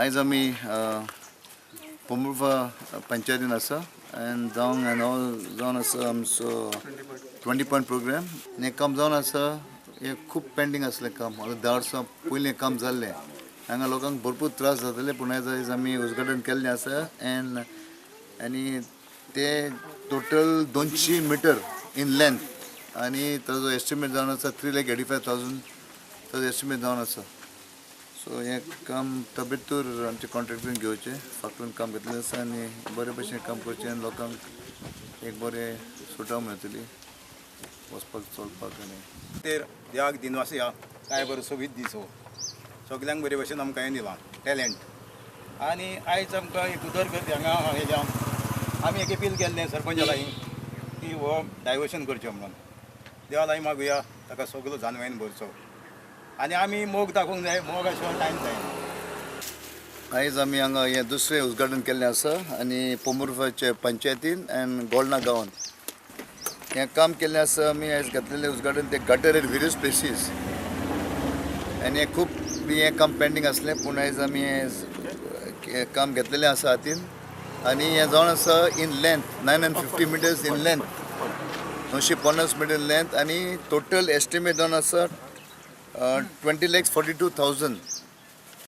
आयज आमी पोंबुर्फा पंचायतीन आसा आनी जावन आनी हो जावन आसा आमचो 20 पॉयंट प्रोग्राम. हें काम जावन आसा, हें खूब पेंडींग आसलें काम. आतां 10 वर्सां पयलीं हें काम जाल्लें. हांगा लोकांक भरपूर त्रास जाताले, पूण आयज आयज आमी उद्घाटन केल्लें आसा. एंड आनी ते टोटल 200 मिटर इन लेंथ आनी ताजो एस्टिमेट जावन आसा 3,85,000. ताजो एस्टिमेट जावन आसा. सो हें काम ताबडतोब आमच्या कॉन्ट्रॅक्टरीन घेवचें, फाटल्यान काम घेतलें आसा आनी बरे भशेन काम करचें आनी लोकांक एक बरें सुटाव मेळटली वचपाक, चलपाक आनी तेर देवाक दिनवासी हा. काय बरो सोबीत दीस हो. सगल्यांक बरे भशेन आमकां हें दिलां टॅलंट. आनी आयज आमकां एक उदरगत हांगा हेज्या आमी एक अपील केल्लें सरपंचा लागीं की हो डायवर्शन करचें म्हणून. देवा लागीं मागुया, ताका सगलो जानवेन भरचो आनी आमी मोग दाखोवंक जाय. मोग शिवाय कांयच जायना. आयज आमी हांगा हें दुसरें उद्घाटन केल्लें आसा आनी पोंबुर्फाचे पंचायतीन आनी गोल्डना गांवान हें काम केल्लें आसा. आमी आयज घातलेलें उद्घाटन ते गटर एट वेरियस प्लेसीस. आनी हें खूब हें काम पेंडींग आसलें, पूण आयज आमी हें काम घेतलेलें आसा हातीन. आनी हें जावन आसा in length 950 meters in length, 950 meter length आनी टोटल एस्टिमेट जावन आसा 20,42,000.